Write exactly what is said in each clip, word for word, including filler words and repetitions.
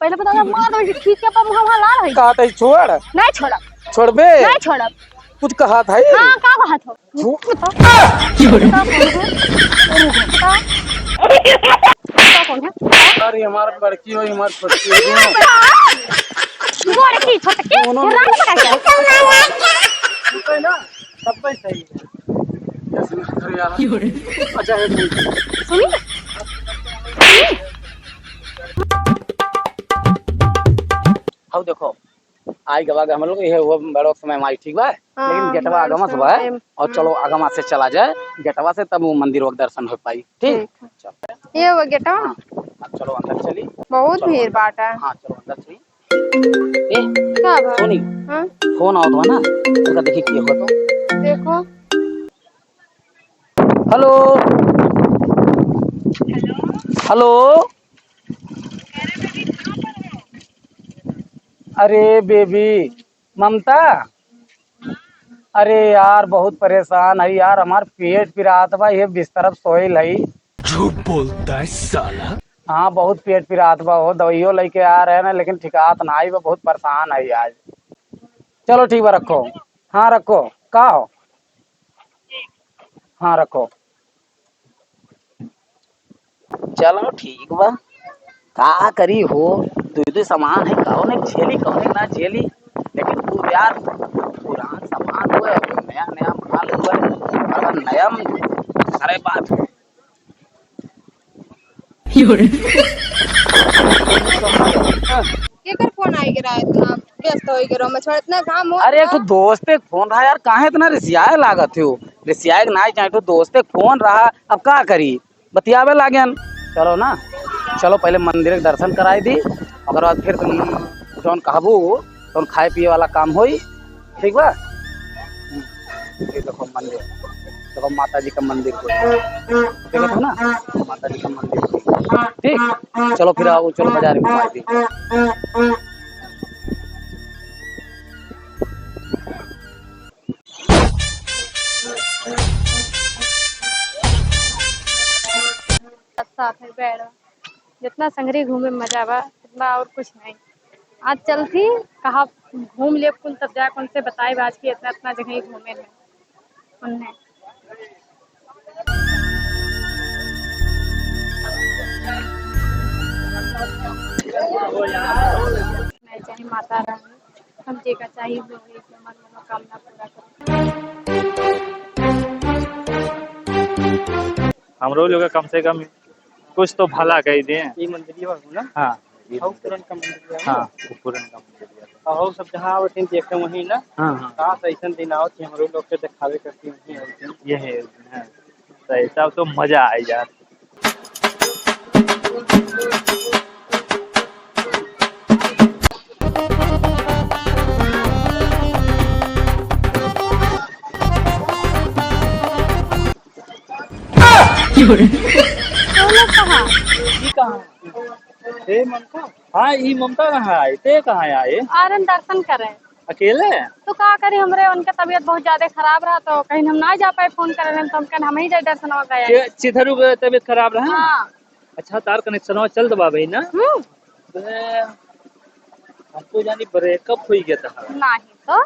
पहले पता था, मार दो, खींच के अपन मुंह वहाँ लाल है। का तई छोड़? नहीं छोड़ब। छोड़बे? नहीं छोड़ब। कुछ कहा था ये? हाँ, का कहा था? छो- बताओ। बताओ कौन है? बताओ। बताओ कौन है? अरे, हमार बड़की हो, हमार छोटकी हो। बड़की, छोटकी, दोनों ये रानी बना के। ठीक है ना? सब कुछ सही है। अरे यार। अच्छा है, सुनी? सुनी? हाउ देखो, आई गवा हम लोग, ये वो बड़ो समय माई, ठीक बा? हाँ, लेकिन गेटवा बड़ो आगमा से समय बा, में। और चलो आगमा से चला जाए, गेटवा से तब वो मंदिर वक दर्शन हो पाई, ठीक? ठीक है। चलो। ये वो गेटवा? हाँ, अब चलो अंदर चली। बहुत चलो भीड़ अंदर। बाटा। हाँ, चलो अंदर चली। ए, का बा? सोनी, हाँ? फोन आवत बा ना, ओका देखी के हो तो। देखो। हेलो। हेलो। अरे बेबी, ममता, अरे यार, बहुत परेशान है यार, हमार पेट पिरात बा, ये बिस्तर पे सोइल है। झूठ बोलता है साला। हाँ, बहुत पेट पिरात बा, हो दवाइयो लेके आ रहे हैं ना, लेकिन ठिकात ना आई बा, बहुत परेशान है आज। चलो ठीक बा, रखो। हाँ, रखो। का हो? हाँ, रखो। चलो ठीक बा, का करी हो, दुइ दुइ सामान है, कौने झेली, कौने ना झेली, लेकिन तू यार पुरान सामान हुए, अभी नया नया माल हुए, अगर नया म-, सारे बात है। केकर फोन आइ गे रहा, इतना व्यस्त होइ गे रहो, मैं छोड़ इतना काम हो अरे, रहा। एक दोस्त के फोन रहा यार, काहे इतना रिसियाए लागत हो? रिसियाए के नाई चाहे, तो दोस्त के फोन रहा, अब का करी? बतियावे लागेन। चलो ना, चलो पहले मंदिर के दर्शन कराई दी, ओकर बाद फिर तुम जौन कहबू, तौन खाए पिए वाला काम होई, ठीक बा? हम्म, ये देखो मंदिर, देखो माता जी का मंदिर को, देखो ना, माता जी का मंदिर को, ठीक? चलो फिर आओ, चलो बाजार में घुमाई दी। साथ में बैठ, जितना संगरी घूमे में मजा बा, उतना और कुछ नहीं। आज चलती, कहा घूम ले कुल, तब जाके उनसे बताए आज की इतना इतना जगह ही घूमे में उनने। नहीं चाहे माता रानी, हम जे का चाही वो एक हमार मनोकामना पूरा करी। हमरो लोग कम से कम कुछ तो भला कही दे। ई मंदिरिया बा ना? हाँ, ई और मंदिर। पुरनका मंदिरिया बा। हाँ, वो पुरनका मंदिरिया बा। और सब जहाँ आवत हैं देखे वहीं ना? हाँ, हाँ। काश ऐसन दिन आवत कि हमरो लोग के देखावे करती वहीं आवत हैं। ये है, हाँ। तो ऐसा तो मजा आ यार। कौन लोग कहाँ? ई कहाँ? ए, ममता? हाँ, ई ममता कहाँ आए? ते कहाँ आए? आ रहे हैं दर्शन करे। अकेले? तो का करी, हमरे उनके तबीयत बहुत ज्यादा खराब रहा, तो कहीं हम ना जा पाए, फोन करे रहे, तो हम कहन हम ही जाए दर्शनवा करे। के, चिथरू के तबीयत खराब रहा? हाँ। अच्छा, तार कनेक्शनवा चलत बा भाई ना? हम्म। बे, हमको जानी ब्रेकअप हुई गया था। नहीं तो।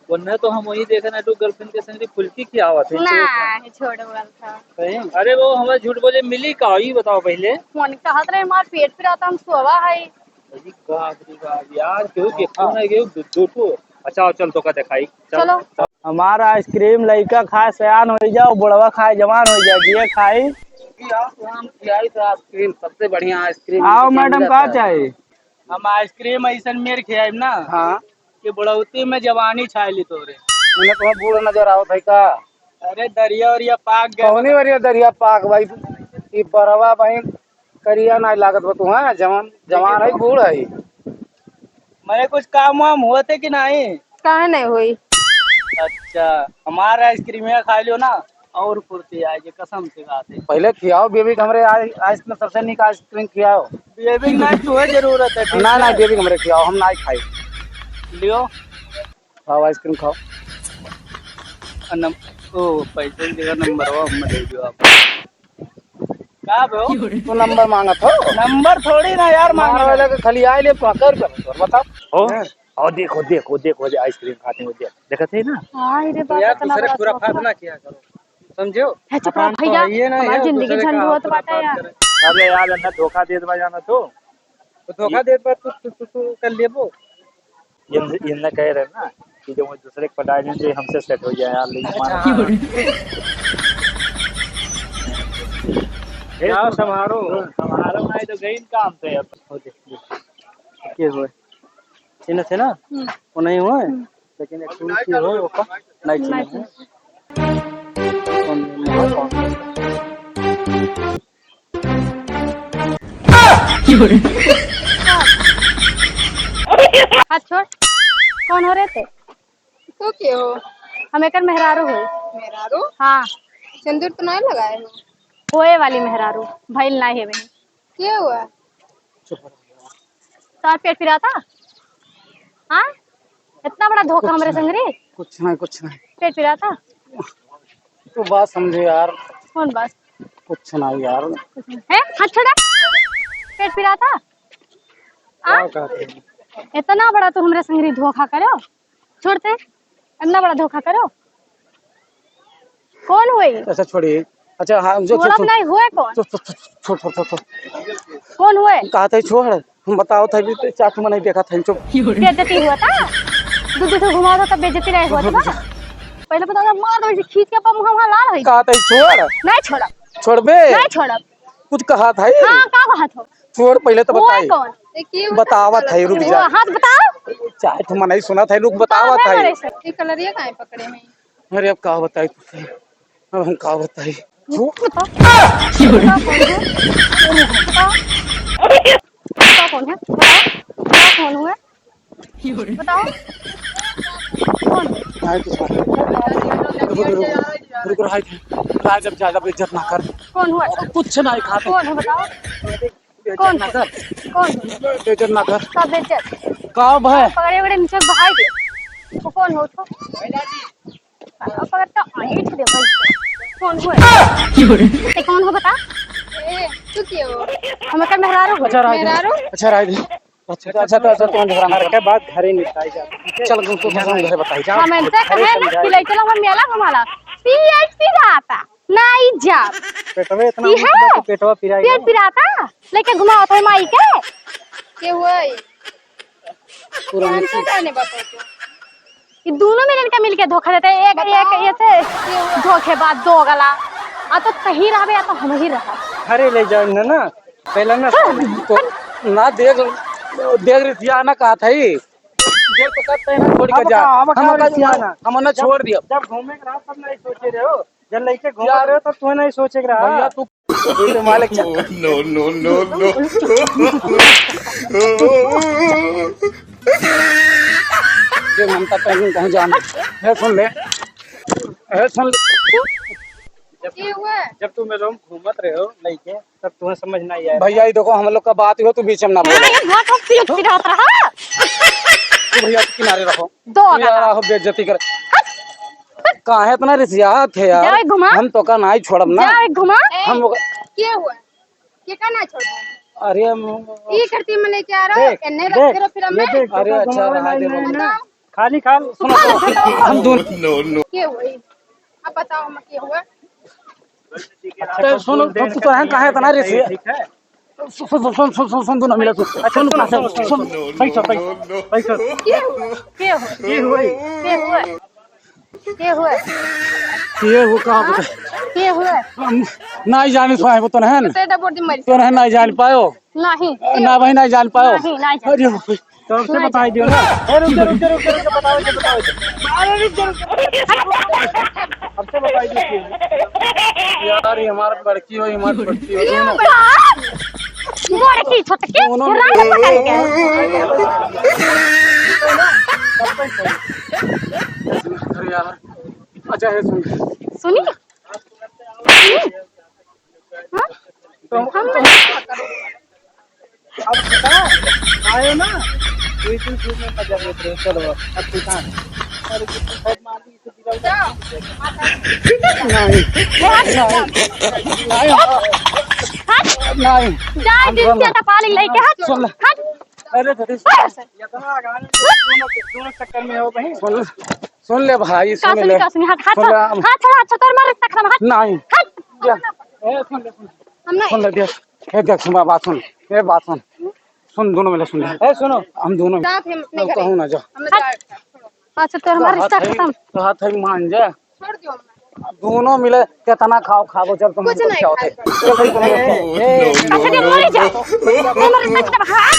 वरना तो हम वही देखे ना, तो गर्लफ्रेंड के संग फुल्की खियावत है। नहीं, छोड़ वाला था। सही? अरे वो हमें झूठ बोले मिली का, ई बताओ पहले। फोन कहत रहे, हमार पेट पिरात, हम सोवा है। अरे बाप रे बाप यार, केहू के फोन है, केहू दू, दू ठो। अच्छा, चल तोका देखाई। चल, चलो। चल। हमार आइसक्रीम लइका खाए सयान होइ जाओ, बुढ़वा खाए जवान होइ जाओ, जिए खाई। जी हाँ, तो हम खियाई तो आइसक्रीम, सबसे बढ़िया आइसक्रीम आओ यहाँ मैडम, मिलता का है। चाही? हम आइसक्रीम ऐसन मेर खियाइब ना हाँ। कि बुढ़ौती में जवानी छाए ली तोरे। मने तुम्हें बूढ़ नजर आवत है का? अरे दरिया उरिया पाक गया। कौनी वरिया दरिया पाक भाई? ई बरवा भाई करिया नाई लागत बा तू, हाँ? जवान, जवान है, बूढ़ है। मने कुछ काम वाम होते कि नहीं? काहे नहीं होई? अच्छा, हमारा आइसक्रीम खा लियो ना, और फुर्ती आए जे, कसम से बात है। पहले खियाओ बेबी के हमरे आइ-, आइसक्रीम सबसे नीक आइसक्रीम खियाओ। बेबी के ना तोहे जरूरत है, ठीक ना, ना, है? बेबी के हमरे खियाओ, हम ना खाई। लियो। खाओ आइसक्रीम खाओ। आ नम-, ओ, पैसे की जगह नंबरवा हम दे दियो आप। का बे हो? तू नंबर माँगत हो? नंबर थोड़ी ना यार माँगत माँगत हो। लगे खाली आए ले पकड़ कर तोर बताओ। हो? हाँ। और देखो, देखो, देखो, जे आइसक्रीम खाते हो, देख, देखत है ना? हाँ, रे तो बाप, यार, इतना दूसरे बड़ा खुराफात धोखा। ना किया करो, समझो? है, चुप रहो भैया, ये ना हमारी है, जिंदगी दूसरे झंड का होत बाटे खुराफात यार। करे। अरे यार, ना धोखा देत बा जाना तू। तो धोखा देत बा तू, तू, तू, तू कर लेबो। ये, ये ना कह रहे ना कि जो वो दूसरे को पटाए लें, जो हमसे सेट हो जाए यार, लेकिन अच्छा, मानो। हाँ। ए, जाओ, संभारो। संभारो, नहीं तो गई काम से अब। हो दे, दे। के होए? चिन्ह थे ना? हम्म। वो नहीं हुए? हम्म। लेकिन एक चीज होए, ओका नहीं चिन्ह नहीं है। चिन्ह। कौन, कौन? हाथ छोड़। कौन हो रे ते? तू के हो? हम एकर मेहरारू होई। मेहरारू? हाँ। सिंदूर तो नहीं लगाए हो? होए वाली मेहरारू, भइल ना हेवे। के हुआ? तोर पेट पिराता? हाँ? इतना बड़ा धोखा कुछ हमरे नहीं, संग रे? कुछ नहीं, कुछ नहीं। पेट पिराता? तू बात समझे यार। कौन बात? कुछ नहीं यार। हैं? हाथ छोड़ा। पेट पिराता? आ? क्या कहते हैं? इतना बड़ा तू हमरे संग रे धोखा करो? छोड़ते? इतना बड़ा धोखा करो? कौन हुए? अच्छा, छोड़िए। अच्छा, हाँ, जो, छोड़ब जो, नहीं हुए कौन? जो, जो, जो, छोड़, छोड़, छोड़, छोड़। कौन हुए? कहा था, छोड़। हम बताओ था, अभी तो चाट में नहीं देखा था, चुप। बेइज्जती हुआ था? दू, दू ठो घुमाओ था, तब बेइज्जती नहीं हुआ था? पहले बता दो, मार दो, ऐसे खींच के अपन मुँह वहाँ लाल होई। कहा था, छोड़। नहीं छोड़ब। छोड़बे? नहीं छोड़ब। कुछ कहा था? हाँ, का कहा था? छोड़, पहिले तो हुआ बताई। कौन? बतावत है, रुक जा। हाथ बताओ। चाहे तुम नहीं सुना था, रुक, बतावत है। ये कलरिया काहे पकड़े हैं? अरे, अब का बताई तुझसे? अब हम का बताई? बताओ। बताओ कौन है? बताओ। बताओ कौन है? बताओ। बताओ कौन है? बताओ। कौन है? आए तो सारे। रुक, रुक, रुक, रुक, रुक, रुक, रुक, रुक, जब ज्यादा बेइज्जत ना कर। कौन हुआ? कुछ नहीं खाते। कौन है बताओ? कौन? बेइज्जत ना कर। कौन? बेइज्जत ना कर। का बेइज्जत? का भाई? पकड़े वकड़े नीचे बहाई दे। वो कौन हो तो? पकड़ तो ऐंठ दे भाई। कौन हो? ये कौन हो बता? ए, तू के हो? हम एकर मेहरारू हो। अच्छा, राय दे। मेहरारू? अच्छा, राय दे। अच्छा, अच्छा, तो, अच्छा, तो हम घर के बाद घरे निपटाई जाती, ठीक है? चल, तुम तो घर बताई जा। हम इनसे घरे कहे ना समझाई। कि लइके लोग हम मेला घुमाला। पी एच पी जाता। नहीं जा। पेटवा इतना ई ऊंच बा है? कि पेटवा पिराई पेट गया। पिराता? लेके घुमावत है माई के। के हुआ ई? पुरानी जाने बापा के। ये दोनों मिलन के मिलके धोखा देते हैं। एक, बताओ। एक, ऐसे के हुआ? धोखेबाज दोगला। आ तो तही रहबे या तो हम ही रहा। घरे ले जाओ ना, ना। पहले ना हाँ। तो ना देख, देख रिसिया ना कहा था ही। देख तो करते हैं ना, छोड़ के अब जा। का, अब हम का का रिसिया ना? हम ना छोड़ दिया। जब घूमे के रहा तब नहीं सोचे रहे हो। जब लइके घूमत यार, रहे, तब तुम्हें नहीं सोचे के रहा। भैया, तू, तू तो मालिक चल। No, no, no, no। ये ममता कहीं, कहीं जाना। ए, सुन ले। ए, सुन ले। जब, ये हुआ? जब तुम लोग घूमत रहे हो लइके, तब तुम्हें समझ नहीं आया। भैया, ये देखो, हम लोग का बात ही हो, तू बीच में ना बोलो। हाँ, ये बहुत हम पीट पिरात रहा। तू भैया, किनारे रहो। दो तू यार, आहो बेइज्जती कर। काहे इतना रिसियात है यार? जाओ, घुमा। हम तो का नाई छोड़ब ना। जाओ, घुमा। हम लोग के हुआ? के का ना छोड़ब? अरे, हम ई करती में लेके आ रहा हो, देख, एन्ने देख, रख के फिर हम ये नहीं। देख, अरे, अच्छा, घुमावे रहा नहीं, दे, नहीं, नहीं। खाली खाल। सुनो, सुनो, हम दोनों No, no। के हुआ? अब बताओ, हम के हुआ? अच्छा, तो सुन, तू तो है, काहे इतना रिसिया? ठीक है। सुन, सुन, सुन, दोनों मिला, सुन, अच्छा, सुन, सुन, सुन, सुन, सुन, सुन। पैसा, पैसा, पैसा। के हो? के हो? के हुआ? के हुआ? के हुआ? के हुआ, का हाँ? बता? के हुआ? हम नहीं जाने पाए, वो तो नहीं। तो नहीं जान पायो। नहीं। ना भाई, नहीं जान पायो। नहीं, नहीं जान अरे भाई। तो हमसे बताई दियो ना। अरे रुक जा, रुक जा, रुक जा, रुक जा, बताओ, रुक जा, बताओ, रुक जा। अरे रुक जा, रुक जा। हमसे बताई दियो। यार, ये हमार बड़की हो, ये हमार छोटकी हो, दोनों। बड़की, छोटकी, दोनों। रानी पकड़ के। अरे यार, अच्छा है, सुन। सुनी? हाँ? तो हम अब बता, आयो ना, दो तीन फीट में मजा लेते रहे, चलो, अब तू कहाँ? अरे, कितनी फैट मार दी, इसे गिरा उधर। नहीं। नहीं, नहीं। हट। नहीं। जाए हम दिन दोनों से टपाली लेके हट। सुन ले। हट। अरे जगदीश, हट। इतना आगामी दोनों के, दोनों चक्कर में हो बहन। सुन, सुन ले भाई, का सुन सुनी, ले। का सुनी, हट, हट, सुन ले, हट, हम हट, छोड़ा, अच्छा, तोर मारे तक हम हट। नहीं। हट। जा। ए, सुन ले, सुन। हम नहीं। सुन ले, देख। ए, देख, सुन, बात सुन। ए, बात सुन। सुन, दोनों मिले सुन ले। ए, सुनो। हम दोनों साथ हम नहीं कहूँ करेंगे। ना, जा। हम हट। जाए। अच्छा, तोर हमारा रिश्ता खत्म। तो हाथ है, मान जा। छोड़ दियो। दोनों मिले कितना खाओ, खाओ, चल तुम कुछ नहीं क्या होते। खाएगा। चल भाई, तुम ए, ए, अच्छा, जब मरी जाओ। हमारा रिश्ता खत्म। हाँ।